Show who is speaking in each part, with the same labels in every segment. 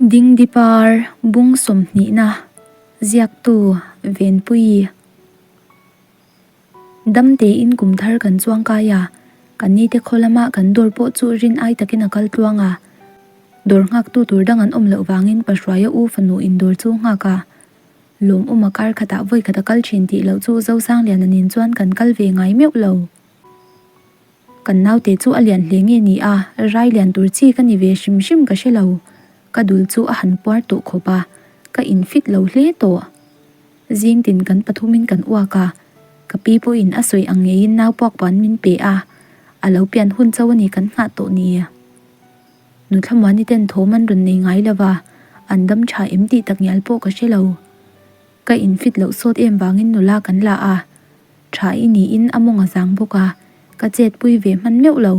Speaker 1: Dingdipar bung sawmhnihna ziaktu Venpuii Dam tein kum thar kan chuang kai a, kan nite khaw lama kan dawr pawh chu rin ai takin a kal tluang a. Dawr nghaktu tur dang an awm loh vangin Pahruaia u fanu in dawr chu nghak a. Lawmawma kar khatah vawi khat a kal thin tih loh chu Zosangliana nen chuan kan kal ve ngai meuh lo. Kan naute chu a lian hle nge ni a, rai lian tur chi ka ni ve hrim hrim ka hre lo. Ka dul chu a han puar tawh khawp a, ka infit lo hle tawh. Zing tin kan pathumin kan uak a, ka pi pawhin a sawi ang ngeiin nau puak puan min pe a, a lo pian hun chauh a ni kan nghah tawh ni. Nuthlamuani ten thawm an rawn nei ngai lo va, an dam tha em tih takngial pawh ka hre lo. Ka infit loh sawt em vangin nula kan la a. Tha i niin a mawng a zang bawk a, ka chet pui ve hman meuh lo.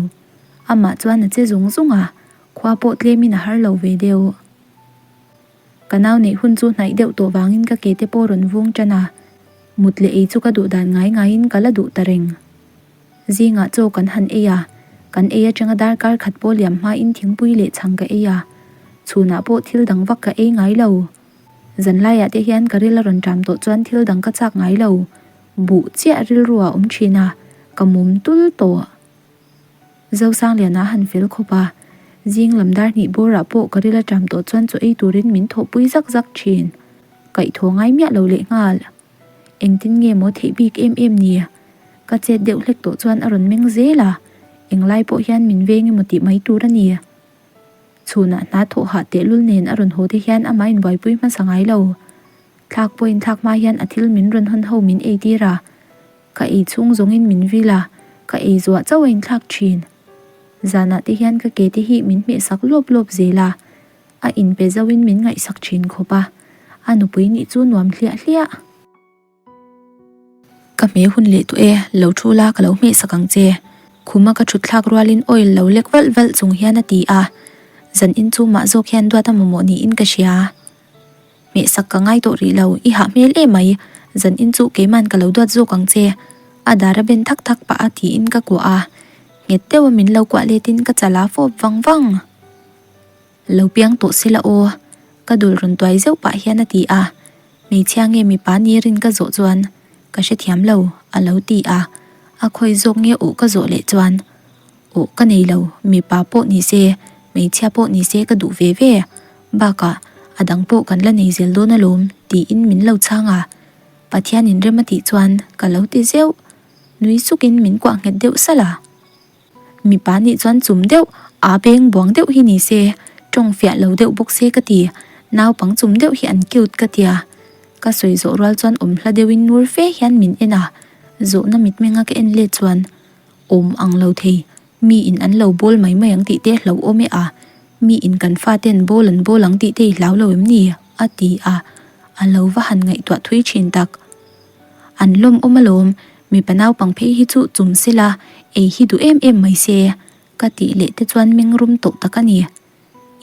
Speaker 1: Amah chuan a che zung zung a, khua pawh tlemin a har lo ve deuh. Ka nau neih hun chu hnaih deuh tawh vangin ka ke te pawh rawn vung tan a, mut leh ei chu ka duh dan ngai ngaiin ka la duh ta reng. Zingah chaw kan han ei a, kan ei atanga darkar khat pawh liam hmain thingpui leh chhang ka ei a, chhunah pawh thil dang vak ka ei ngai lo. Zanlaiah te hian ka ril a rawn ṭam tawh chuan thil dang ka chak ngai lo. Buh chiah rilru a awm thin a, ka mum tul tawh. Zosangliana a han fel khawp a, zing lam dar hnih bawrah pawh ka ril a ṭam tawh chuan chaw ei turin min thawhpui zak zak thin. Kaihthawh ngai miah lo leh nghal. Engtin nge maw theih bik em em ni? Ka chet deuh hlek tawh chuan a rawn meng zel a, englai pawh hian min veng emaw tih mai tur a ni. Chhunah hna thawh hah tehlul nen a rawn haw te hian amah inbuaipui hmasa ngai lo. Thlak pawhin thlak hma hian a thil min rawn hawn ho min ei tir a, ka ei chhung zawngin min vil a, ka ei zuah chauh a inthlak thin. Zanah te hian ka ke te hi min hmeh sak lawp lawp zel a, a inpe zohin min ngaihsak thin khawp a, a nupui nih chu nuam hliah hliah. Ka hmeh hun leh tawh e, lo thu la ka lo hmeh sak ang che. Khuma ka thut thlak rualin oil lo lek valh valh chung hian a ti a, zan in chu mah zawk hian duat a mamawh niin ka hria. Hmeh sak ka ngai tawh rih lo, i hah hmel em mai, zan in chu keiman ka lo duat zawk ang che. A dar a ben thak thak pah a tiin ka kuah a, nghet deuh a min lo kuah let in ka chal a fawp vang vang. Lo piang tawh sela aw, ka dul rawn tuai zeuh pah hian a ti a, hmeichhia nge mipa ni rin ka zawh chuan ka hrethiam lo a lo ti a, a khawi zawk nge awh ka zawh leh chuan awh ka nei lo, mipa pawh ni se hmeichhia pawh ni se ka duh ve ve, bakah a dang pawh kan la nei zel dawn alawm tiin min lo chhang a, Pathianin rem a tih chuan ka lo ti zeuh, nui sukin min kuah nghet deuh salh a. Mipa nih chuan chum deuh, aa beng buang deuh hi ni se, tawng fiah lo deuh bawk se ka ti. Naupang chum deuh hi an cute ka tia. Ka sawi zawh rual chuan awm hla deuhin nur fe hian min en a, zawhna mitmenga ka en let chuan awm ang lo thei, mi in an lo bawl mai mai ang tih te hlo awm e a, mi in kan faten bawl an bawl ang tih te i hlau lo em ni? a ti a, a lo va han ngaihtuah thui thin tak. An lawm awm alawm, mipa naupang phei hi chu chum sela ei hi duh em em mai se, ka tih leh te chuan meng rum tawh tak a ni.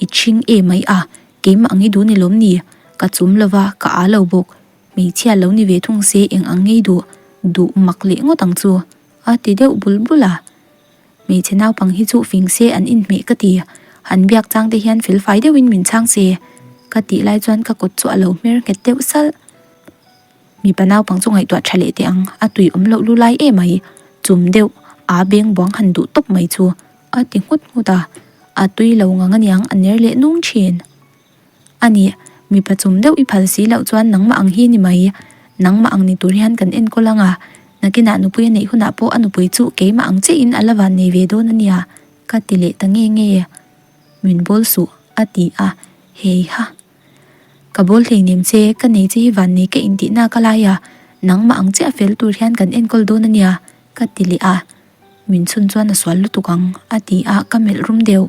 Speaker 1: I chhing e mai a, keimah ang i duh ni lawm ni? Ka chum lova, ka aa lo bawk. Hmeichhia lo ni ve thung se eng ang ngei duh, duh mak leh ngawt ang chu, a ti deuh bul bul a. Hmeichhe naupang hi chu fing se an inhmeh ka ti, han biak chang te hian felfai deuhin min chhang se, ka tih lai chuan ka kut chu a lo hmer nghet deuh salh. Mipa naupang chu ngaihtuah tha leh teh ang, a tui awm loh lu lai em mai, chum deuh, aa beng buang han duh tawp mai chu a ti nghut nghut a, a tui lo ngang aniang a ner leh nung thin. A ni, mipa chum deuh i phal si loh chuan nangmah ang hi ni mai, nangmah ang ni tur hian kan enkawl ang a, nakinah nupui a neih hunah pawh a nupui chu keimah ang chiahin a la van nei ve dawn a nia, ka ti leh ta nge nge. Min bawl suh, a ti a, heiha. Ka bawl hleinem che, ka nei che hi vannei ka intihna ka lai a, nangmah ang chiah fel tur hian kan enkawl dawn a nia, ka ti leh a. Min chhun chuan a sual lutuk ang, a ti a, ka melh rum deuh.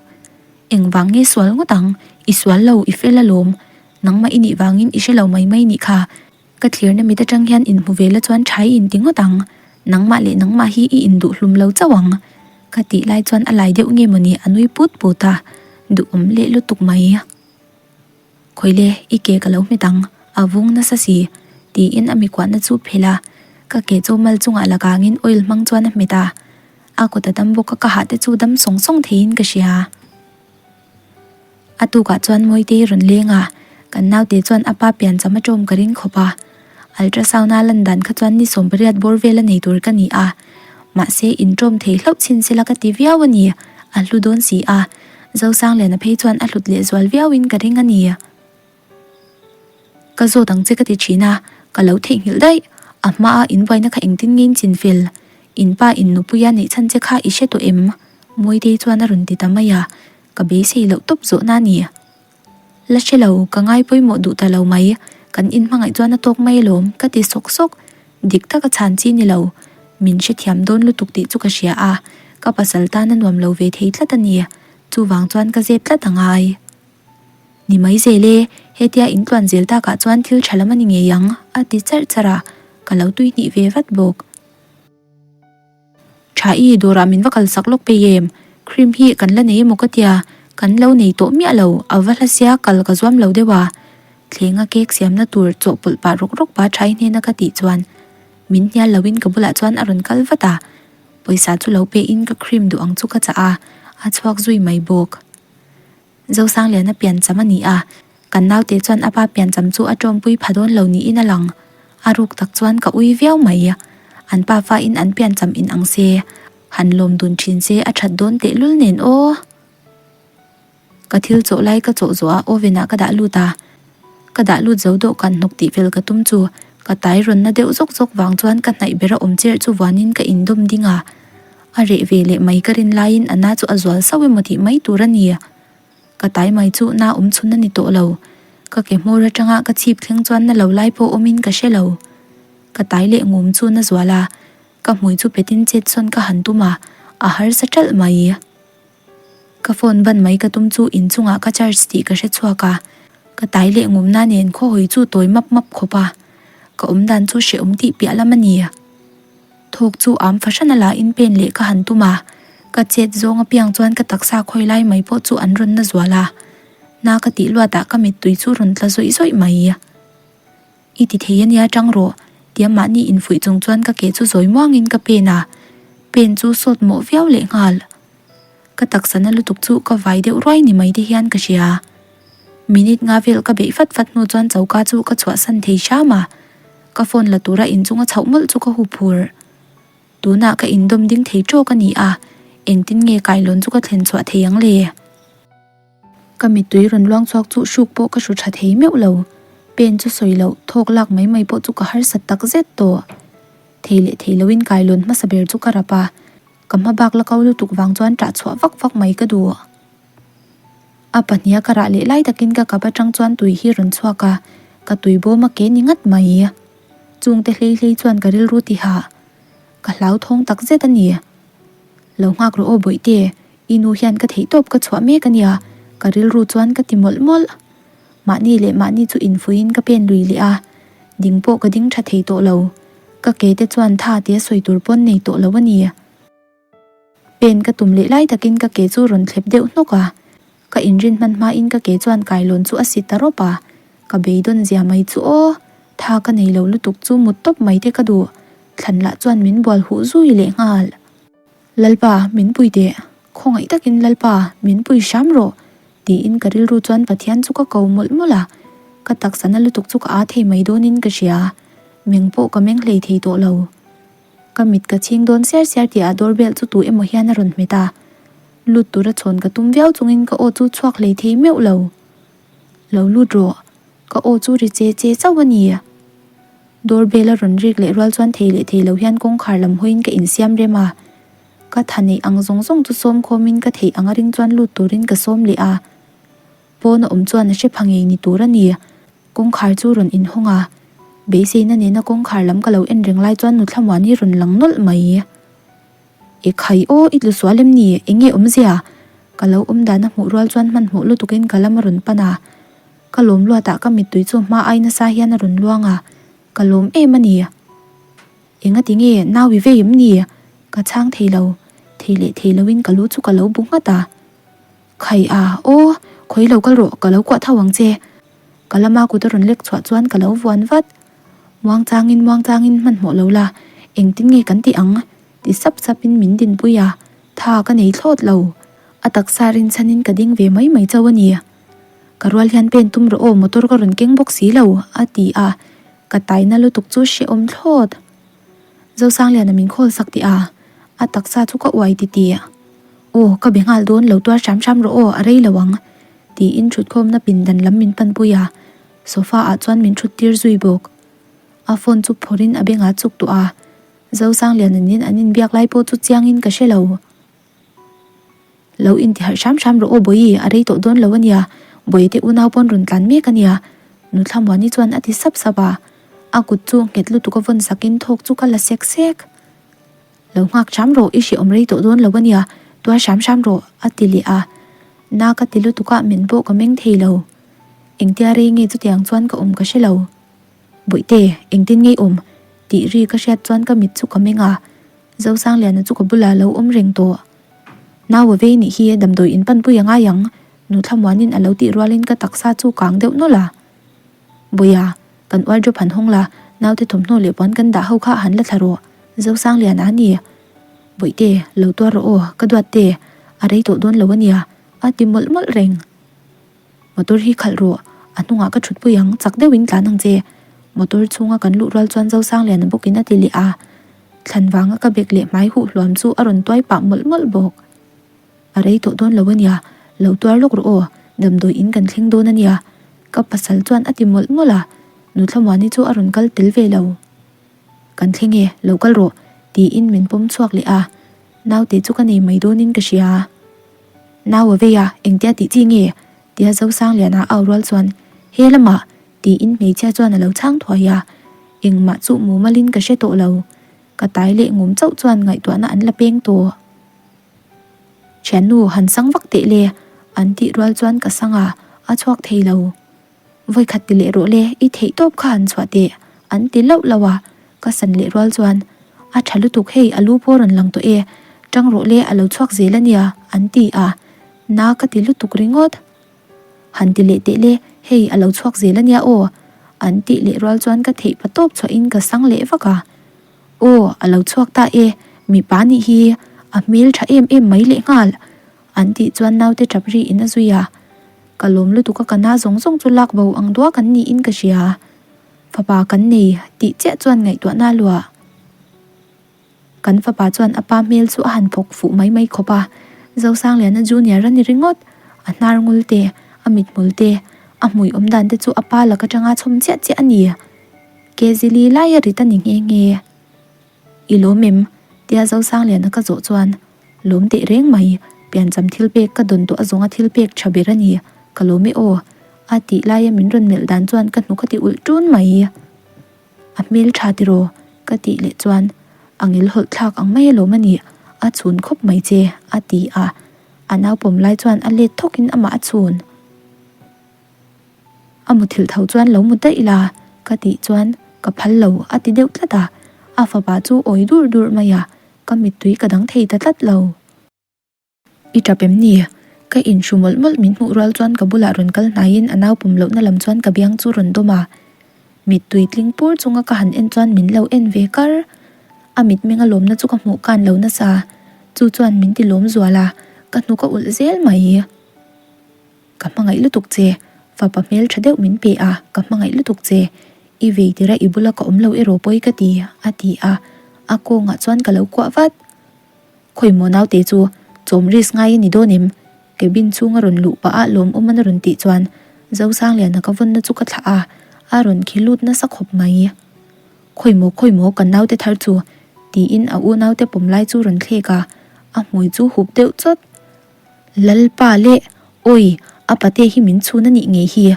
Speaker 1: Engvang nge sual ngawt ang? I sual lo, i fel alawm. Nangmah i nih vangin i hre lo mai mai nih kha. Ka thlirna mit atang hian inhmu ve la chuan tha i inti ngawt ang. Nangmah leh nangmah hi i induh hlum lo chauh ang. Ka tih lai chuan a lai deuh nge mawni a nui put put a, duhawm leh lutuk mai. Khawile, i ke ka lo hmet ang, a vung nasa si, tiin a mikuahna chu phelh a, ka ke chu mal chungah la kangin oil hmang chuan a hmet a, a kut a dam bawk a ka hah te chu dam sawng sawng theiin ka hria. A tukah chuan Mawitei rawn leng a, kan naute chuan a pa piancham a ṭawm ka ring khawp a. Ultrasound a lan dan kha chuan ni 18 bawr vel a nei tur ka ni a. Mahse inṭawm thei hlauh chhin sela ka ti viau a ni, a hlu dawn si a. Zosangliana phei chuan a hlut lehzual viauin ka ring a ni. Ka zawt ang che ka ti thin a, ka lo theihnghilh daih. A hmaa in buaina kha engtin nge in chin fel? In pa in nupuia neih chhan che kha i hre tawh em? Mawitei chuan a rawn ti ta mai a, ka beisei loh tawp zawhna a ni. La hre lo, ka ngai pawimawh duh ta lo mai. Kan inhmangaih chuan a tawk mai alawm, ka ti sawk sawk. Dik taka chhan chi ni lo. Min hrethiam dawn lutuk tih chu ka hria a, ka pasal tan a nuam lo ve thei tlat a ni. Chuvang chuan ka zep tlat a ngai. Ni mai zel e, hetia in tluan zel takah chuan thil tha lam a ni ngei ang, a ti charh charh a, ka lo tui hnih ve vat bawk. Tha i, dawrah min va kalsak lawk pei em? Cream hi kan la nei emaw ka tia, kan lo nei tawh miah lo, a va hla sia kal ka zuam lo deuh a. Thlenga cake siamna tur chawhpawlh pah rawk rawk pa Thai hnena ka tih chuan min hnial loin ka bulah chuan a rawn kal vat a, pawisa chu lo pe in ka cream duh ang chu ka chah a, a chhuak zui mai bawk. Zosangliana piancham a ni a, kan naute chuan a pa piancham chu a tawmpui pha dawn lo niin a lang. A ruk tak chuan ka ui viau mai. An pa fain an piancham in ang se, han lawm dun thin se a that dawn tehlul nen aw. Ka thil chawh lai ka chawh zawh a oven ah ka dah lut a, ka dah lut zo dawhkan hnawk tih fel ka tum chu ka tai rawn na deuh zawk zawk vang chuan ka hnaih ber a awm cher chu vuanin ka indawm ding a. A reh ve leh mai ka rin laiin a na chu a zual sauh emaw tih mai tur a ni. Ka tai mai chu na awm chhun a ni tawh lo. Ka ke hmawr atanga ka chhip thleng chuan na lo lai pawh awmin ka hre lo. Ka tai leh ngum chu na zual a, ka hmui chu petin chet sawn ka han tum a, a harsa ṭalh mai. Ka phone ban mai ka tum chu inchungah ka charge tih ka hre chhuak a, ka tai leh ngumna nen khawhawi chu tawi map map khawp a, ka awmdan chu hrehawm tih piah lam a ni. Thawk chu am fahran a la in pen leh ka han tum a, ka chet zawng apiang chuan ka taksa khawi lai mai pawh chu an rawn na zual a, na ka tih luat ah ka mittui chu rawn tla zawih zawih mai. I ti thei ania tang rawh, tia mahni infuih chung chuan ka ke chu zawi muangin ka pen a, pen chu sawt mawh viau leh nghal. Ka taksa na lutuk chu ka vai deuh ruai ni mai te hian ka hria. Minute nga vel ka beih fat fat hnu chuan choka chu ka chhuahsan thei hram a. Ka phone la tura inchunga chhoh mawlh chu ka hu phur. Tunah ka indawm ding thei tawk a ni a, engtin nge kailawn chu ka thlen chhuah thei ang le? Ka mittui rawn luang chhuak chu hruk pawh ka hru tha thei meuh lo. Pen chu sawi loh, thawk lak mai mai pawh chu ka harsat tak zet tawh. Thei leh thei loin kailawn hmasa ber chu ka rap a, ka hma bak la ko lutuk vang chuan ṭah chhuah vak vak mai ka duh. A pahniha ka rah leh lai takin ka kap atang chuan tui hi rawn chhuak a, ka tui bawm a ke ni ngat mai. Chungte hlei hlei chuan ka rilru tiha ka hlauthawng tak zet a ni. Lo nghak rawh aw Bawihte, i nu hian ka theihtawp ka chhuah mek a nia, ka rilru chuan ka ti mawlh mawlh. Mahni leh mahni chu infuiin ka pen lui leh a, ding pawh ka ding tha thei tawh lo. Ka ke te chuan tha tia sawi tur pawn nei tawh lo a ni. Pen ka tum leh lai takin ka ke chu rawn thlep deuh hnawk a, ka inrin hman hmain ka ke chuan kailawn chu a si ta rawp a, ka beidawn zia mai chu aw, tha ka nei lo lutuk chu mut tawp mai te ka duh, thlan lah chuan min bual huh zui leh nghal. Lalpa, min pui teh, khawngaih takin Lalpa, min pui hram rawh, tiin ka rilru chuan Pathian chu ka ko mawlh mawlh a, ka taksa na lutuk chu ka aa thei mai dawnin ka hria, meng pawh ka meng hlei thei tawh lo. Ka mit ka chhing dawn siar siar tih ah doorbell chu tu emaw hian a rawn hmet a. Lut tura chhawn ka tum viau chungin ka aw chu chhuak hlei thei meuh lo. Lo lut rawh, ka aw chu ri che che chauh a ni. Doorbell a rawn rik leh rual chuan thei leh thei lo hian kawngkhar lam hawiin ka insiam rem a. Ka tha neih ang zawng zawng chu sawm khawmin ka theih ang a ring chuan lut turin ka sawm leh a. Pawn a awm chuan a hre pha ngei ni tur a ni. Kawngkhar chu rawn inhawng a, beiseina nena kawngkhar lam ka lo en reng lai chuan nu Thlamuani rawn lang nawlh mai. E khai aw, i tlu sual em ni? Enge awmzia? Ka lo awm dan a hmuh rual chuan hmanhmawh lutukin ka lam a rawn pan a. Ka lawm luatah ka mittui chu hma ai nasa hian a rawn luang a, ka lawm em a ni. Engati nge nau i vei em ni? Ka chhang thei lo, thei leh thei loin ka lu chu ka lo bu nghat a. Khai a, aw, khawi lo kal rawh, ka lo kuah tho ang che. Ka lama kut a rawn lek chhuah chuan ka lo vuan vat. Muangchangin muangchangin hmanhmawh lo la, engtin nge kan tih ang? ti sap sapin min dinpui a, tha ka nei thlawt lo. A taksa rinchhanin ka ding ve mai mai chauh a ni. Ka rual hian pen tum rawh aw, motor ka rawn keng bawk si lo, a ti a. Ka taina lutuk chu hrehawm thlawt. Zosangliana min khawl sak tih a, a taksa chu ka uai ti tih. Aw, ka be nghal dawn, lo tuar hram hram rawh aw, a rei lo ang, tiin thutkhawmna pindan lam min panpui a, sofa ah chuan min thut tir zui bawk. A phone chu phawrhin a bengah chuk tawh a, Zosangliana nen an inbiak lai pawh chu chiangin ka hre lo. Lo intiharh hram hram rawh aw Bawihi, a rei tawh dawn lo ania, Bawihte unau pawn rawn tlan mek ania, Nutla Muani chuan a ti sap sap a, a kut chu nghet lutuk a vawn sakin thawk chu ka la sek sek. Lo nghak hram rawh, i hrehawm rei tawh dawn lo ania, tuar hram hram rawh, a ti leh a, na ka ti lutuk a men pawh ka meng thei lo. Engtia rei nge chutiang chuan ka awm ka hre lo. Bawihte, engtin nge i awm? tih ri ka hriat chuan ka mit chu ka meng a, Zosangliana chu ka bulah lo awm reng tawh. Nau a vei nih hi damdawi in panpui a ngai ang, nu Thlamuanin a lo tih rualin ka taksa chu kang deuh nawlh a. Bawiha, kan wardrobe han hawng la, naute thawmhnaw leh puan kan dah ho kha han la thla rawh, Zosangliana a ni. Bawihte, lo tuar rawh aw, ka duat te, a rei tawh dawn lo a nia, a ti mawlh mawlh reng. Motor hi khalh rawh, a hnungah ka thutpui ang, chak deuhin tlan ang che. Motor chhunga kan luh rual chuan Zosangliana bawkin a ti leh a. Thlan vanga ka bek leh hmai huh hluam chu a rawn tuai pah mawlh mawlh bawk. A rei tawh dawn lo a nia, lo tuar lawk rawh aw, damdawi in kan thleng dawn a nia. Ka pasal chuan a ti mawlh mawlh a, Nuthlamuani chu a rawn kal tel ve lo. Kan thleng e, lo kal rawh, tiin min pawm chhuak leh a, naute chu ka nei mai dawnin ka hria. Nau a vei a, engtia tih chi nge? tia Zosangliana au rual chuan, He lamah! tiin hmeichhia chuan a lo chhang thuai a, engmah chu mumalin ka hre tawh lo. Ka tai leh ngum chauh chuan ngaihtuahna an la peng tawh. Thiannu, han sang vak teh le, an tih rual chuan ka sang a, a chhuak thei lo. Vawikhat ti leh rawh le, i theih tawp kha han chhuah teh, an ti lauh lauh a, ka san leh rual chuan, A tha lutuk hei, a lu pawh rawn lang tawh e, tang rawh le, a lo chhuak zel a nia, an ti a, na ka ti lutuk ringawt. Han ti leh teh le, hei a lo chhuak zel a nia aw, an tih leh rual chuan ka theih pa tawp chhuahin ka sang leh vak a. Aw, a lo chhuak ta e, mipa nih hi a hmel tha em em mai leh nghal, an tih chuan naute tap ri in a zui a. Ka lawm lutuk a ka na zawng zawng chu lak bo ang duak an niin ka hria. Fapa kan nei tih chiah chuan ngaihtuahna a luah. Kan fapa chuan a pa hmel chu a han phawk fuh mai mai khawp a, Zosangliana Junior a ni ringawt. A hnar ngul te, a mithmul te, a hmui awm dan te chu a pa lak atanga chhawm chiah chiah a ni. Kezili lai a rit a ni nghe nghe. I lawm em? tia Zosangliana ka zawh chuan, Lawm teh reng mai, piancham thil pek ka dawn tawh a zawnga thil pek tha ber a ni, ka lawm e aw, a tih laia min rawn melh dan chuan ka hnuk a ti ulh ṭun mai. A hmel tha tiraw? ka tih leh chuan a ngil hawlh thlak ang mai alawm a nih, a chhun khawp mai che, a ti a. A naupawm lai chuan a let thawkin amah a chhun. A muthilh tho chuan lo mu daih la, ka tih chuan ka phal lo a ti deuh tlat a. A fapa chu awi dur dur mai a, ka mittui ka dang thei ta tlat lo. I tap em ni? Ka inhru mawlh mawlh min hmuh rual chuan ka bulah rawn kal hnaiin a nau pum lohna lam chuan ka biang chu rawn dawm a. Mittui tling pur chunga ka han en chuan min lo en ve kar. A mitmeng a lawmna chu ka hmuh kan lo nasa. Chu chuan min ti lawm zual a, ka hnuk a ulh zel mai. Ka hmangaih lutuk che, fapa hmel tha deuh min pe a, ka hmangaih lutuk che. I vei tira i bula ka awm lo erawh pawi ka ti, a ti a. A kawngah chuan ka lo kuah vat. Khawimaw naute chu chawm risk ngai a ni dawn em? Cabin chhung a rawn luh pah a lawmawm a rawn tih chuan Zosangliana ka vawnna chu ka thlah a, a rawn khi lut nasa khawp mai. Khawimaw khawimaw kan naute thar chu tiin a unaute pawm lai chu rawn thlek a, a hmui chu hup deuh chawt. Lalpa leh Awi, a pate hi min chhun a nih ngei hi.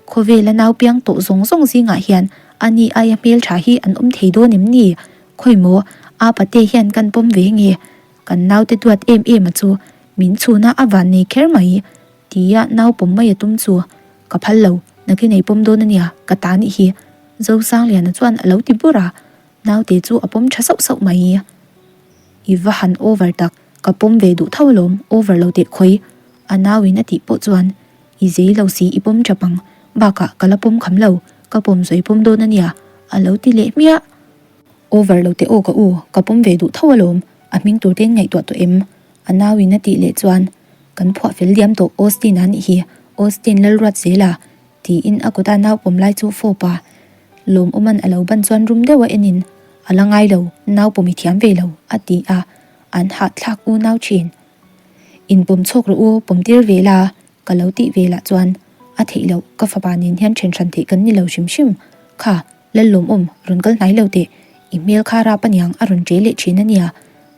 Speaker 1: Khawvela nau piang tawh zawng zawng zingah hian a ni aia hmeltha hi an awm thei dawn em ni? Khawi maw, a pate hian kan pawm ve nge? Kan naute duat em em a chu min chhun a a van nei kher mai tia nau pawm mai a tum chu ka phal lo, nakin ei pawm dawn a nia, ka ta nih hi. Zosangliana chuan a lo ti bur a, naute chu a pawm tha sauh sauh mai. I va han over tak, ka pawm ve duh tho alawm, over lo teh khawi, a nauin a tih pawh chuan i zei lo si i pawm tap ang, bakah ka la pawm kham lo, ka pawm sawi pawm dawn a nia, a lo ti leh hmiah. Over lo teh aw ka u, ka pawm ve duh tho alawm, a hming tur te in ngaihtuah tawh em? A nauin a tih leh chuan kan phuah fel diam tawh Austin-a nih hi. Austin Lalruatzela tiin a kuta nau pawm lai chu fawp a, Lawmawma'n a lo ban chuan rum deuha enin, A la ngai lo, nau pawm i thiam ve lo, a ti a, an hahthlak unau thin. Inpawm chhawk rawh u, pawm tir ve la, ka lo tih ve lah chuan, A theih loh, ka fapa nen hian then hran theih kan ni lo hrim hrim. Kha, Lallawmawm, rawn kal hnai lo teh, i hmel kha rap aniang a rawn ṭe leh thin ania,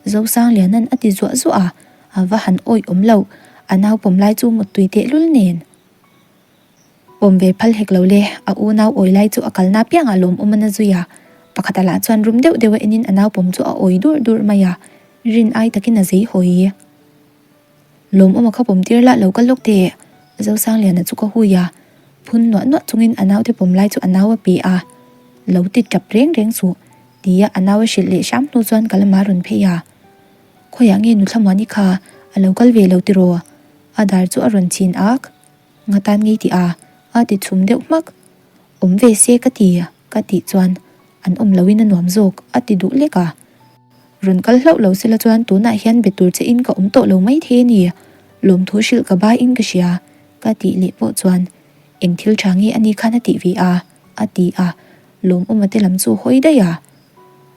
Speaker 1: Zosangliana'n a ti zuah zuah a, a va han awih awm loh, a nau pawm lai chu muttui tehlul nen. Pawm ve phal hek lo le, a unau awi lai chu a kalna piangah lawmawm a na zui a, pakhata lah chuan rum deuh deuh a enin a nau pawm chu a awi durh durh mai a, rin ai takin a zei hawi. Lawmawm a kha pawm tir lah lo kal lawk teh, Zosangliana chu ka hui a, phun nuah nuah chungin a naute pawm lai chu a nau a pe a, lo ti tap reng reng suh, tia a nau a hrilh leh hram hnu chuan ka lamah a rawn phei a, Khawiah nge Nuthlamuani kha a lo kal ve lo tiraw? A dar chu a rawn chhin ak. Nga tan ngei tih a, a ti chhum deuh hmak. Awm ve se ka ti, ka tih chuan an awm loin a nuam zawk, a ti duh lek a. Rawn kal hlauh lo sela chuan tunah hian be tur che in ka awm tawh lo mai thei a ni, lawmthu hrilh ka ba in ka hria, ka tih leh pawh chuan eng thil tha nge a ni khan a tih ve a, a ti a, lawmawma te lam chu hawi daih a.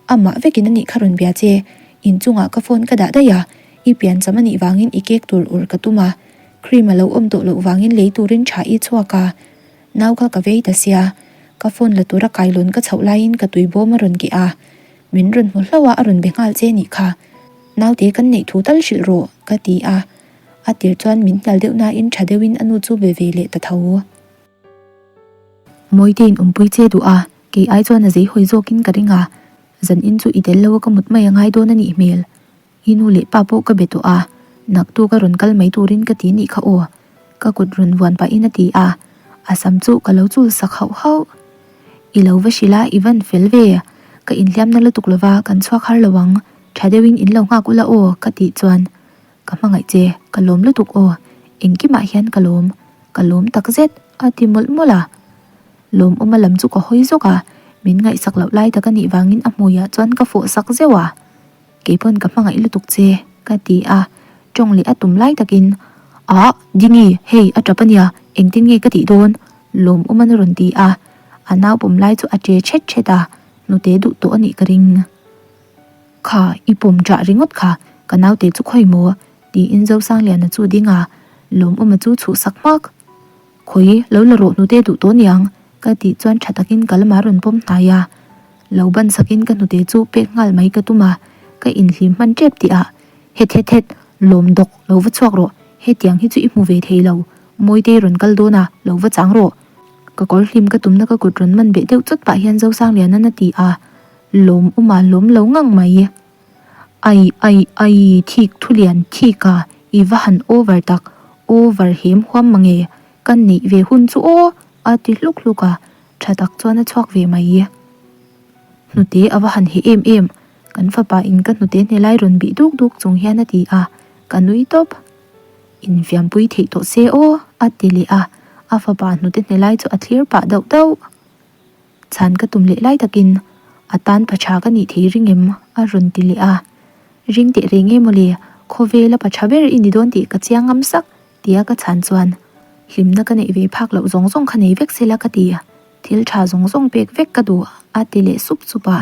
Speaker 1: Amah vekin a nih kha rawn bia che, inchungah ka phone ka dah daih a, i piancham a nih vangin i cake tur ur ka tum a, cream a lo awm tawh loh vangin lei turin tha i chhuak a, nau kha ka vei ta sia, ka phone la tura kailawn ka chhoh laiin ka tui bawm a rawn keh a, min rawn hmu hlauh a a rawn be nghal che nih kha, naute kan neih thu tal hrilh rawh ka ti a, a tir chuan min hnial deuh nain tha deuhin a nu chu be ve leh ta tho. Mawitein awmpui che duh a, kei ai chuan a zei hawi zawkin ka ring a, zan in chu i tel lo a ka mut mai a ngai dawn a nih hmel. I nu leh pa pawh ka be tawh a, naktuk a rawn kal mai turin ka ti nih kha aw, ka kut rawn vuan pahin a ti a, a sam chu ka lo chul sak hauh hauh. I lo va hrilh a, i van fel ve, ka inhliamna lutuk lova kan chhuak har lo ang, tha deuhin in lo nghak ula aw ka tih chuan Ka hmangaih che, ka lawm lutuk aw, engkimah hian ka lawm, ka lawm tak zet, a ti mawlh mawlh a. Lawmawma lam chu ka hawi zawk a, min ngaihsak loh lai tak a nih vangin a hmuiah chuan ka fawh sak zeuh a. Keipawn ka hmangaih lutuk che, ka ti a, tawng leh a tum lai takin, Ah, Dingi, hei a tap a nia, engtin nge ka tih dawn? Lawmawma'n a rawn ti a, a nau pawm lai chu a che thet thet a, hnute duh tawh a nih ka ring. Kha, i pawm ṭah ringawt kha, ka naute chu khawi maw? tiin Zosangliana chu ding a, Lawmawma chu chhuh sak hmak. Khawi, lo la rawh hnute duh tawh niang, ka tih chuan ṭha takin ka lamah rawn pawm hnai a. Lo ban sakin ka hnute chu pek nghal mai ka tum a, ka inhlim hman ṭep tih ah, Het het het, lawm dawk, lo va chhuak rawh, hetiang hi chu i hmu ve thei lo, Mawitei rawn kal dawn a, lo va chang rawh. Ka kawr hlim ka tumna ka kut rawn man beh deuh chawt pah hian Zosangliana'n a ti a, Lawm awm a lawm lo ngang mai. Ai ai ai thik thu lian thik a i va han over tak, over hem huam mange, ka neih ve hun chu aw a ti hluk hluk a, tha tak chuan a chhuak ve mai. Hnute a va han heh em em, kan fapa in ka hnute hne lai rawn bih duk duk chung hian a ti a, ka nui tawp. Infiampui theih tawh se aw a ti leh a, a fapa hnute hne lai chu a thlir pah dauh dauh. Chhan ka tum leh lai takin a tan pa tha ka nih thei ring em? a rawn ti leh a. Ring teh reng em mawle, khawvela pa tha ber i ni dawn tih ka chiang ngam sak tia ka chhan chuan hlimna ka neih ve phak loh zawng zawng kha nei vek sela ka ti, thil tha zawng zawng pek vek ka duh a ti leh sup sup a,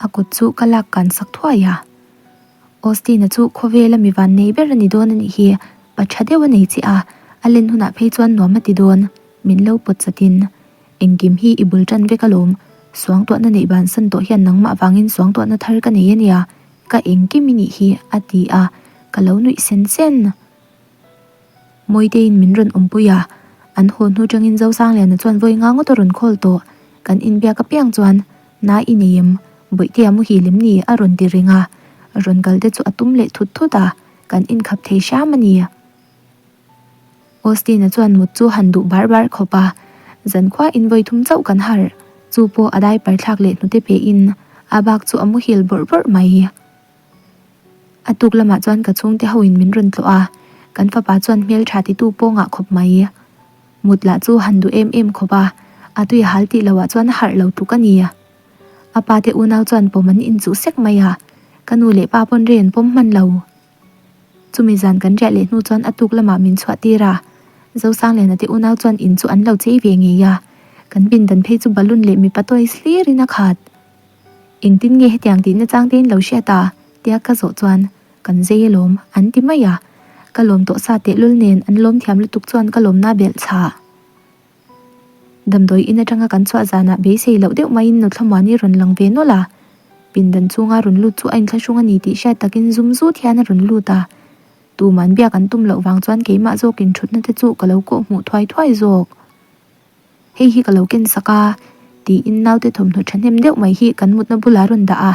Speaker 1: a kut chu ka lak kan sak thuai a. Austin-a chu khawvela mi van nei ber a ni dawn a nih hi, pa tha deuh a nei che a, a len hunah phei chuan nuam a ti dawn, min lo pawt chatin. Engkim hi i bul tan vek alawm, suangtuahna neih bansan tawh hian nangmah vangin suangtuahna thar ka nei ania, ka engkim i nih hi a ti a, ka lo nuih sen sen. Mawitein min rawn awmpui a, an haw hnu tangin Zosangliana chuan vawi nga ngawt a rawn call tawh, kan inbiak apiang chuan Na i nei em? Bawihtea muhil em ni? a rawn ti reng a, rawn kal te chu a tum leh thut thut a, kan inkhap thei hram a ni. Austin-a chuan mut chu han duh bar bar khawp a, zankhua in vawi thum chauh kan harh, chu pawh a diaper thlak leh hnute pe in a bak chu a muhil bawrh bawrh mai. A tuk lamah chuan ka chhungte ho in min rawn tlawh a, kan fapa chuan hmeltha titu pawh ngah khawp mai. Mut lah chu han duh em em khawp a, a tui hal tih loh ah chuan a harh lo tluk a ni. A pa te unau chuan pawm an inchuh sek mai a, ka nu leh pa pawn rei an pawm hman lo. Chumi zan kan riah leh hnu chuan a tuk lamah min chhuah tir a. Zosangliana te unau chuan in chu an lo chei ve ngei a, kan pindan phei chu balloon leh mipa toys hlirin a khat. Engtin nge hetiang tihna chang te in lo hriat a? tia ka zawh chuan kan zei alawm an ti mai a, ka lawm tawh sa tehlul nen an lawm thiam lutuk chuan ka lawmna belh chhah. Damdawi in atanga kan chhuah zanah beisei loh deuh maiin Nuthlamuani rawn lang ve nawlh a, pindan chhunga rawn lut chu a inthlahrung a ni tih hriat takin zum zut hian a rawn lut a. Tuman biak an tum loh vang chuan keimah zawkin thutna te chu ka lo kawh hmuh thuai thuai zawk. Hei hi ka lo ken sak a, tiin naute thawmhnaw thahnem deuh mai hi kan mutna bulah a rawn dah a.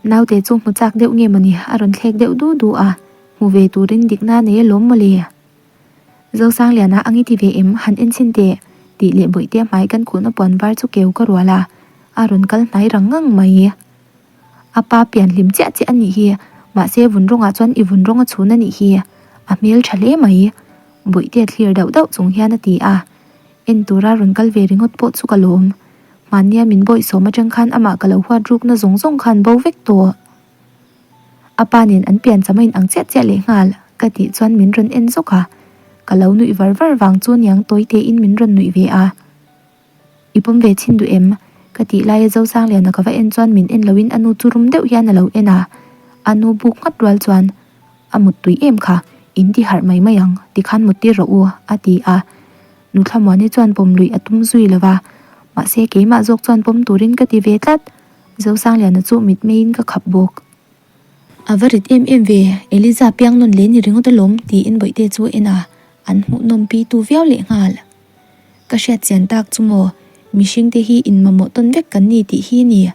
Speaker 1: Naute chu hmu chak deuh nge mawni a rawn thlek deuh du du a, hmu ve turin dikna nei alawm mawle. Zosangliana ang i ti ve em? Han en chhin teh, tih leh bawihte hmai kan khuhna puan var chu keu ka rual a, a rawn kal hnai rang ngang mai. A pa pian hlim chiah chiah a nih hi, mahse vun rawngah chuan i vun rawng a chhun a nih hi, a hmel tha hle mai, bawihte thlir dauh dauh chung hian a ti a. En tura rawn kal ve ringawt pawh chu ka lawm. Hmannia min bawihsawm atang khan amah ka lo huat rukna zawng zawng khan bo vek tawh. A pa nen an pian cham a in ang chiah chiah leh nghal ka tih chuan min rawn en zawk a, ka lo nuih var var vang chu niang tawi tein min rawn nuih ve a. I pawm ve chhin duh em? Ka tih laia Zosangliana ka va en chuan min en loin a nu chu rum deuh hian a lo en a, a nu buk nghat rual chuan a mut tui em kha, in ti harh mai mai ang, tikhan mut tir rawh u a ti a. Nuthlamuani chuan pawm luih a tum zui lo va, mahse keimah zawk chuan pawm turin ka ti ve tlat. Zosangliana chu mitmeiin ka khap bawk. A va rit em em ve, Eliza piang nawn leh ni ringawt alawm tiin Bawihte chu a en a, an hmuhnawm pi tu viau lehnghal. Ka hriat chian tak chu maw, mihringte hi inmamawh tawn vek kan ni tih hi ni.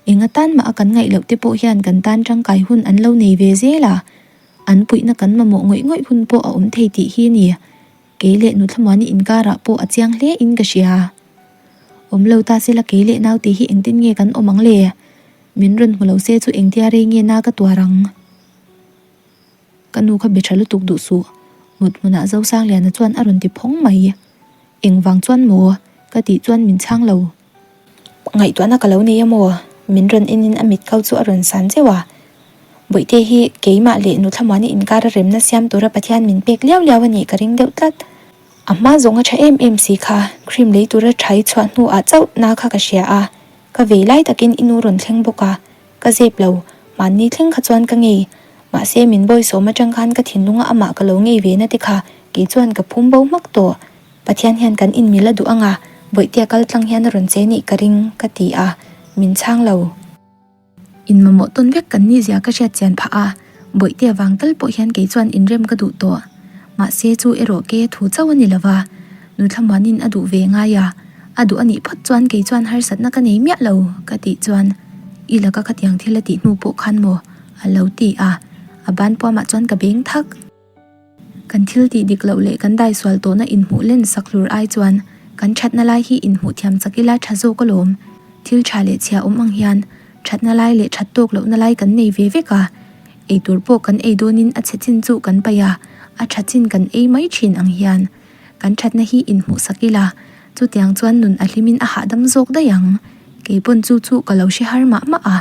Speaker 1: Eng atan mah a kan ngaih loh te pawh hian kan tan tangkai hun an lo nei ve zel a, an puihna kan mamawh ngawih ngawih hun pawh a awm thei tih hi ni. Kei leh Nuthlamuani inkarah pawh a chiang hle in ka hria. Awm lo ta sela kei leh naute hi engtin nge kan awm ang le? Min rawn hmu lo se chu engtia rei nge na ka tuar ang? Ka nu kha be tha lutuk duh suh. Mut hmunah Zosangliana chuan a rawn ti phawng mai. Engvang chuan maw? Ka tih chuan min chhang lo. Ngaihtuahna ka lo nei a maw? Min rawn enin a mit kau chu a rawn san zeuh a. Bawihte hi keimah leh Nuthlamuani inkara remna siam tura Pathian min pek liau liau a nih ka ring deuh tlat. A hma zawng a tha em em si kha, cream lei tura thai chhuah hnuah chauh na kha ka hria a, ka vei lai takin i nu rawn thleng bawk a, ka zep lo, mahni thleng kha chuan ka ngei. Mahse min bawisawm atang khan ka thinlunga amah ka lo ngei ve na te kha kei chuan ka phum bo hmak tawh. Pathian hian kan inmil a duh ang a, Bawihtea kal tlang hian a rawn che nih ka ring, ka ti a, min chhang lo. Inmamawh tawn vek kan nih zia ka hriat chian phah a, Bawihtea vang tal pawh hian kei chuan inrem ka duh tawh. Mahse chu erawh ke thu chauh a ni lo va, Nuthlamuanin a duh ve ngai a, a duh a nih phawt chuan kei chuan harsatna ka nei miah lo, ka tih chuan i laka khatiang thil a tih hnu pawh khan maw a lo ti a, a ban puamah chuan ka beng thak. Kan thil tih dik loh leh kan daisual tawhna inhmuh len sak hlur ai chuan kan thatna lai hi inhmuh thiam chak ila tha zawk alawm. Thil tha leh chhia awm ang hian thatna lai leh that tawk lohna lai kan nei ve vek a, eitur pawh kan ei dawnin a chhe chin chu kan paih a, a tha chin kan ei mai thin ang hian kan thatna hi inhmuh sak ila chutiang chuan nun a hlimin a hahdam zawk daih ang. Keipawn chu chu ka lo hre har mah mah a,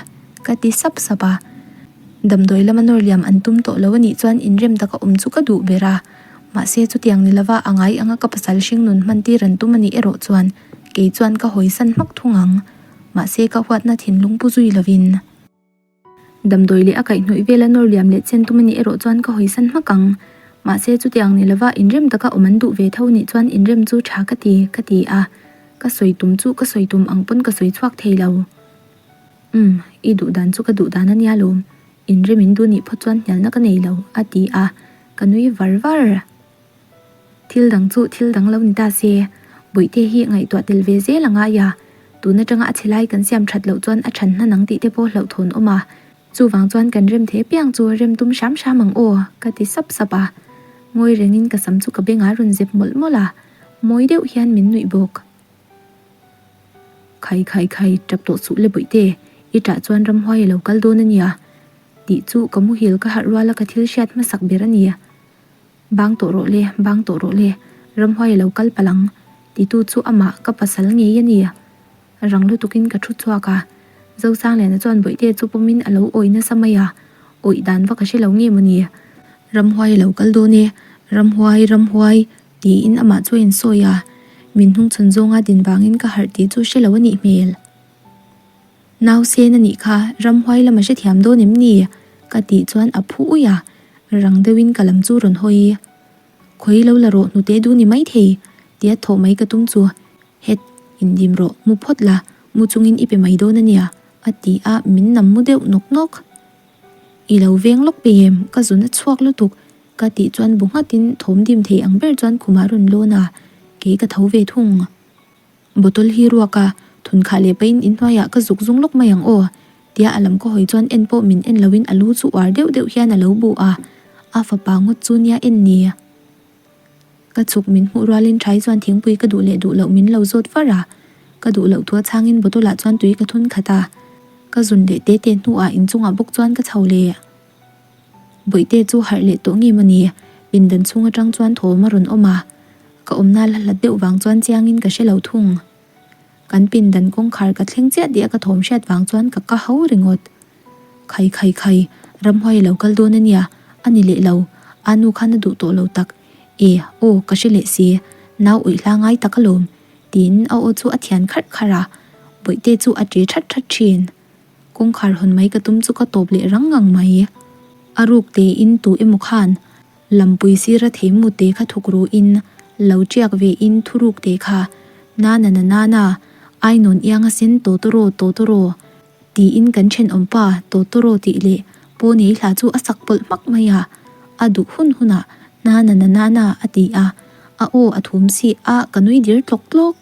Speaker 1: ka ti sap sap a. Damdawi lama nawr liam an tum tawh lo a nih chuan inrem taka awm chu ka duh ber a, mahse chutiang ni lova a ngai anga ka pasal hringnun hman tir an tum a nih erawh chuan kei chuan ka hawisan hmak thung ang. Mahse ka huatna thinlung pu zui lovin. Damdawi leh a kaihhnawih vela nawr liam leh chen tum a nih erawh chuan ka hawisan hmak ang. Mahse chutiang ni lova inrem taka awm an duh ve tho nih chuan inrem chu tha ka ti, ka ti a. Ka sawi tum chu ka sawi tum ang pawn ka sawi chhuak thei lo. Umm, i duh dan chu ka duh dan a nia lawm, inrem in duh nih phawt chuan hnialna ka nei lo, a ti a, ka nui var var. Thil dang chu thil dang lo ni ta se, Bawihte hi ngaihtuah tel ve zel a ngai a, tun atanga a chhe lai kan siam that loh chuan a than hnan ang tih te pawh hlauhthawn awm a, chuvang chuan kan rem thei apiang chu rem tum hram hram ang aw, ka ti sap sap a, ngawi rengin ka sam chu ka bengah rawn zep mawlh mawlh a, mawi deuh hian min nuih bawk. Khai khai khai, tap tawh suh le bawihte, i tah chuan ramhuai a lo kal dawn a nia tih chu ka muhil ka harh ruala ka thil hriat hmasak ber a ni. Bang tawh rawh le, bang tawh rawh le, ramhuai a lo kal palh ang titu chu amah ka pasal ngei a ni. Rang lutukin ka thu chhuak a, Zosangliana chuan bawihte chu pawmin a lo awi nasa mai a, awih dan va ka hre lo nge maw ni. Ramhuai a lo kal dawn e, ramhuai, ramhuai. Tiin amah chu a insawi a, min hnungchhawn zawnga din vangin ka harh tih chu hre lo a nih hmel. Nausen a nih kha, ramhuai lam a hrethiam dawn em ni? Ka tih chuan a phu uih a, rang deuhin ka lam chu rawn hawi. Khawi lo la rawh hnute duh ni maithei, tia thawh mai ka tum chu. Het, indim rawh, mu phawt la, mu chungin i pe mai dawn a nia, a ti a, min nam mu deuh nawk nawk. I lo veng lawk pe em, ka zun a chhuak lutuk, ka tih chuan bu nghatin thawm dim thei ang ber chuan khumah a rawn lawn a, kei ka tho ve thung. Bottle hi ruak a, thun khah leh pahin inhnuaiah ka zuk zung lawk mai ang aw, tia a lam ka hawi chuan en pawh min en loin a lu chu uar deuh deuh hian a lo bu a, a fapa ngawt chu nia en ni. Ka chhuk min hmuh rualin Thai chuan thingpui ka duh leh duh loh min lo zawt var a, ka duh loh thua chhangin bottle ah chuan tui ka thun khat a, ka zun leh te te hnuah inchungah bawk chuan ka chho leh. Bawihte chu harh leh tawh nge mawni? Pindan chhung atang chuan thawm a rawn awm a, ka awmna la hlat deuh vang chuan chiangin ka hre lo thung. Kan pindan kawngkhar ka thleng chiah tih a ka thawm hriat vang chuan ka ka ho ringawt. Khai khai khai, ramhuai a lo kal dawn a nia, a ni leh lo, a nu khan a duh tawh lo tak. E, aw, ka hre leh si, nau awih hla ngai tak alawm, tiin a aw chu a thian kharh kharh a, Bawihte chu a ṭe that that ṭhin. Kawngkhar hawn mai ka tum chu ka tawp leh rang ngang mai. A ruk tein tu emaw khan lampui sira theimu te kha thuk ruin lo tiak ve in thuruk te kha Nana na nana, Ainawn iang a sen Totoro Totoro tiin kan thenawmpa Totoro tih leh Pawnei hla chu a sak pawlh hmak mai a, a duh hun hunah Nana na nana a ti a, a aw a thum si a ka nui dir tlawk tlawk.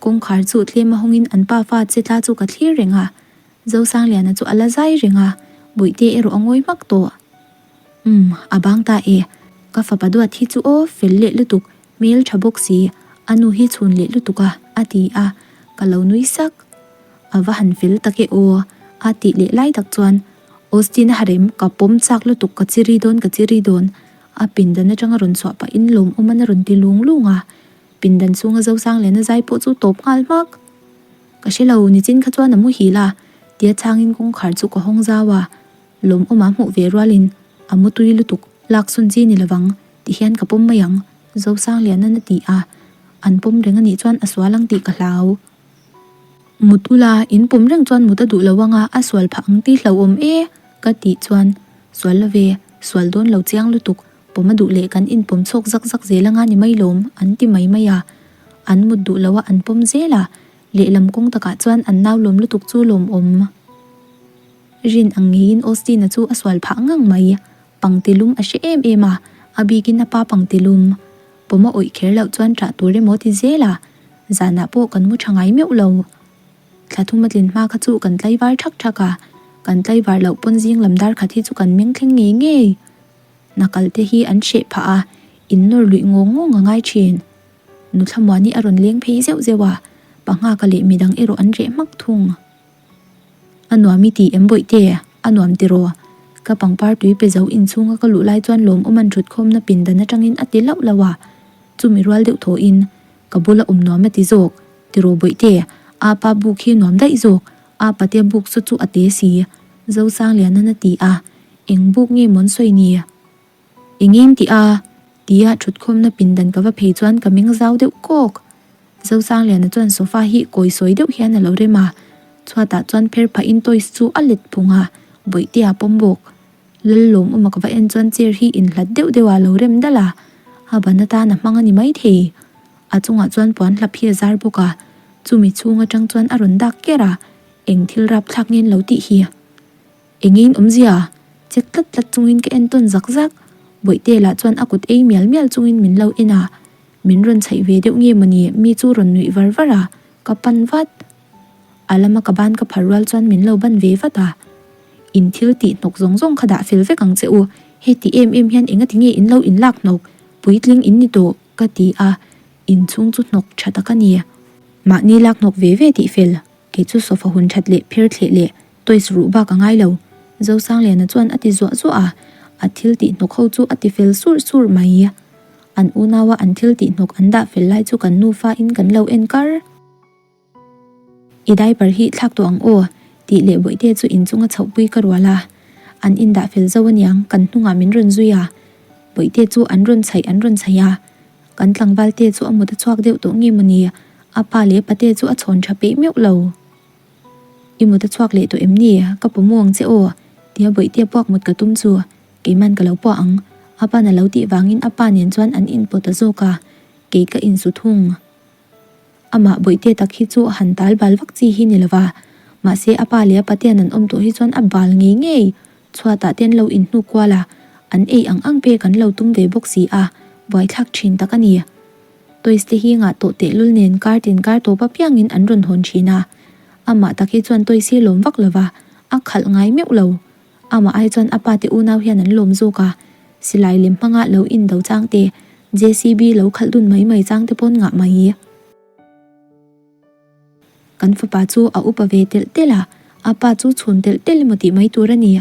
Speaker 1: Kawngkhar chu tlem a hawngin an pa fa che tla chu ka thlir reng a, Zosangliana chu a la zai reng a, Bawihte erawh a ngawi hmak tawh. Umm, a bang ta e, ka fapa duat hi chu aw fel leh lutuk, hmel tha bawk si, a nu hi chhun leh lutuk a, a ti a, ka lo nui sak. A va han fel tak e aw, a tih leh lai tak chuan Austin a harem, ka pawm chak lutuk, ka chiri dawn, ka chiri dawn, a pindan atanga rawn chhuah pahin lawmawm an a rawn ti lung lung a. Pindan chhunga Zosangliana zai pawh chu tawp nghal hmak. Ka hre lo, nichin kha chuan a muhil a, tia chhangin kawngkhar chu ka hawng zau a. Lawmawma hmuh ve rualin a mutui lutuk, lak sawn chi ni lovang, ti hian ka pawm mai ang, Zosangliana'n a ti a. An pawm reng anih chuan a sual ang tih ka hlau. Mut ula, in pawm reng chuan mut a duh lo anga a sual phah ang tih hlauhawm e, ka tih chuan, Sual lo ve, sual dawn lo chiang lutuk, Pawm a duh leh kan inpawm chhawk zak zak zel anga ni mai lawm, an ti mai mai a. An mut duh lo a an pawm zel a, lehlam kawng takah chuan an nau lawm lutuk chu lawmawm. Rin ang ngeiin Austin-a chu a sual phah ngang mai. Pangtilum a hre em em a, a bikin a pa pangtilum. Pawm a awih kher loh chuan ṭah tur emaw ti zel a, zanah pawh kan mu ṭha ngai meuh lo. Thla thum a tlin hma kha chu kan tlaivar ṭhak ṭhak a, kan tlaivar loh pawn zing lam dar khat hi chu kan meng thleng ngei ngei. Hnakal te hi an hreh phah a, in nawr luih ngawng ngawng a ngai thin. Nuthlamuani a rawn leng phei zeuh zeuh a, Panghaka leh midang erawh an reh hmak thung. A nuam i ti em bawihte? A nuam tiraw? Ka pangpar tui pe zo inchhunga ka luh lai chuan lawmawm an thutkhawmna pindan atangin a ti lauh lauh a, chumi rual deuh thawhin ka bula awm nuam a ti zawk. Tiraw bawihte? Apa buk hi nuam daih zawk, apa te buk saw chu a te si. Zosanglianan a ti a, Eng buk nge mawn sawi ni? Engin tih a? Tia thutkhawmna pindan ka va phei chuan ka meng zau deuh kawk. Zosangliana chuan sofa hi kawi sawi deuh hian a lo rem a, chhuatah chuan pher phahin toys chu a let phung a, bawihtea pawm bawk. Lallawm awma ka va en chuan chair hi inhlat deuh deuh ah a lo rem dal a, a ban atan a hmang a ni maithei. A chungah chuan puan hlap hi a zar bawk a, chumi chhung atang chuan a rawn dak ker a, eng thil rapthlak nge an lo tih hi? Engin awmzia? Chek tlat tlat chungin ka en tawn zak zak. Bawihte lah chuan a kut ei mial mial chungin min lo en a. Min rawn chhaih ve deuh nge mawni mi chu rawn nuih var var a, ka pan vat. A lama ka ban ka phar rual chuan min lo ban ve vat a. In thil tih hnawk zawng zawng kha dah fel vek ang che u, heti em em hian engati nge in lo inlak hnawk, puitling in ni tawh, ka ti a. Inchhung chu hnawk tha tak a ni. Mahni lak hnawk ve ve tih fel. Kei chu sofa hun that leh phir thleh leh toys ruh bak a ngai lo, Zosangliana chuan a ti zuah zuah a, a thil tih hnawk ho chu a ti fel surh surh mai. An unaua an thil tih hnawk an dah fel lai chu kan nufa in kan lo en kar. I diaper hi thlak tawh ang aw, tih leh bawihte chu inchunga chhohpui ka rual a. An indah fel zo aniang, kan hnungah min rawn zui a. Bawihte chu an rawn chhaih an rawn chhaih a. Kan tlangval te chu a mut a chhuak deuh tawh nge mawni? A pa leh pate chu a chhawn tha peih meuh lo. I mut a chhuak leh tawh em ni? Ka pawh mu ang che aw. Tia bawihte puak mut ka tum chu keiman ka lo puah ang. A pa'n a lo tih vangin a pa nen chuan an inpawt ta zawk a, kei ka insu thung. Amah bawihte tak hi chu han tal bal vak chi hi ni lova, mahse a pa leh a patean an awm tawh hi chuan a bal ngei ngei. Chhuatah te an lo inhnuk kual a, an ei ang ang pek an lo tum ve bawk si a, buaithlak thin tak a ni. Toys te hi ngah tawh tehlul nen kar tin kar tawp apiangin an rawn hawn thin a, amah tak hi chuan toys hi lawm vak lova, a khalh ngai meuh lo. Amah ai chuan a pa te unau hian an lawm zawk a, silai lem hmanga lo in do chang te, JCB lo khalh dun mai mai chang te pawn ngah mai. Kan fapa chu a upa ve telh telh a, a pa chu chhun telh telh emaw tih mai tur a ni.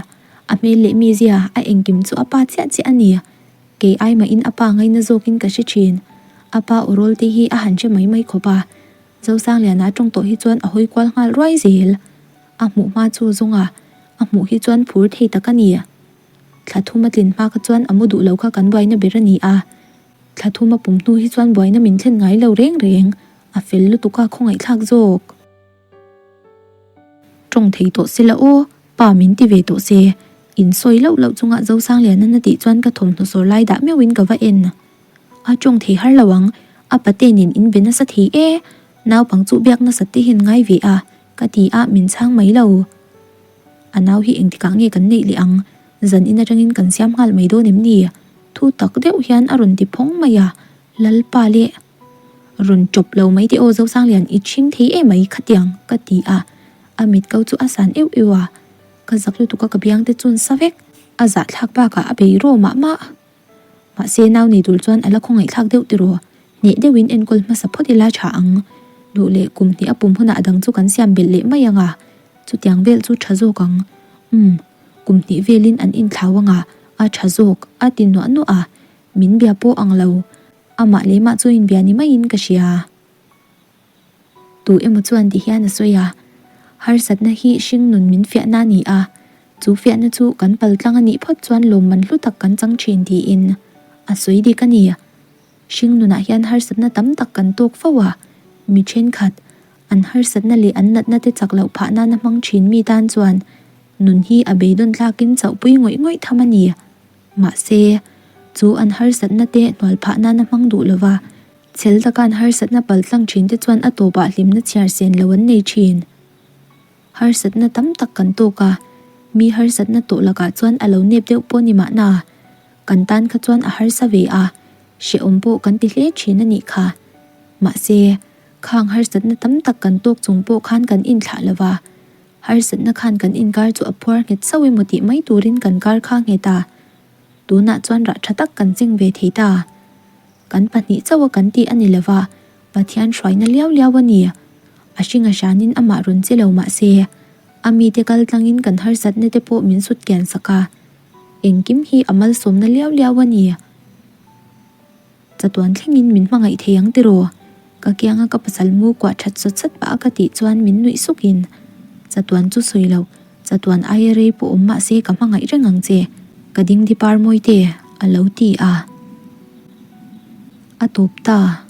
Speaker 1: A hmel leh mizia, a engkim chu a pa chiah chiah a ni. Kei ai mahin a pa ngaina zawkin ka hre thin. A pa aw rawl te hi a han hre mai mai khawp a, Zosangliana tawng tawh hi chuan a hawi kual nghal ruai zel. A hmuh hma chu zawng a, a hmuh hi chuan phur thei tak a ni. Thla thum a tlin hma kha chuan a mu duh lo kha kan buaina ber a ni a. Thla thum a pum hnu hi chuan buaina min thlen ngai lo reng reng, a fel lutuk a khawngaihthlak zawk. Tawng thei tawh se la aw, pa min ti ve tawh se. In sawi loh loh chunga Zosanglianan a tih chuan ka thawmhnaw sawr lai dah meuhin ka va en. A tawng thei har lo ang, a pate nen in be nasa thei e, naupang chu biak nasat te hian ngai ve a. Ka ti a, min chhang mai lo. A nau hi engtikah nge kan neih leh ang? Zan in atangin kan siam nghal mai dawn em ni? Thu tak deuh hian a rawn ti phawng mai a, Lalpa leh rawn chawp lo mai teh aw Zosanglian i chhing thei em mai khatiang ka ti a, a mit ko chu a san euh euh a, ka zak lutuk a ka biang te chun sa vek, a zahthlak bakah a bei raw mah mah. Mahse nau nei tur chuan a la khawngaihthlak deuh tiraw? Hneh deuhin enkawl hmasa phawt ila tha ang. Duh leh kum hnih a pum hunah a dang chu kan siam belh leh mai ang a, chutiang vel chu tha zawk ang. Umm, kum hnih velin an inthlau ang a, a tha zawk, a ti nuah nuah a, min bia pawh ang lo. Amah leh mah chu inbia ni maiin ka hria. Tu emaw chuan ti hian a sawi a, Harsatna hi hringnun min fiahna a ni a, chu fiahna chu kan pal tlang a nih phawt chuan lawmman hlu tak kan chang thin tiin a sawi dik a ni. Hringnunah hian harsatna tam tak kan tawk fo a, mi thenkhat, an harsatna leh an natna te chak loh phah nana hmang thin mi tan chuan nun hi a beidawn tlakin chauhpui ngawih ngawih tham a ni. Mahse, chu an harsatna te hnual phah nana hmang duh lova, Chhel taka an harsatna paltlang thin te chuan a tawpah hlimna chhiar sen lo an nei thin. Harsatna tam tak kan tawk a, mi harsatna tawh lakah chuan a lo nep deuh pawh ni mahna, kan tan kha chuan a harsa ve a, hrehawm pawh kan ti hle thin a nih kha. Mahse, khang harsatna tam tak kan tawk chung pawh khan kan inthlah lo va, harsatna khan kan inkar chu a phuar nghet sauh emaw tih mai turin kan kar kha nghet a, tunah chuan rah tha tak kan cheng ve thei ta. Kan pahnih chauh a kan tih a ni lova, Pathian hruaina liau liau a ni. A hring a hranin amah rawn che lo mah se, a mite kal tlangin kan harsatna te pawh min sut kian sak a. Engkim hi a malsawmna liau liau a ni. Chatuan thlengin min hmangaih thei ang tiraw? Ka kianga ka pasal mu kuah that sawt sat pah a ka tih chuan min nuih sukin, Chatuan chu sawi lo, chatuan aia rei pawh awm mah se ka hmangaih reng ang che, ka dingdi par mawi te, a lo ti a. A tawp ta.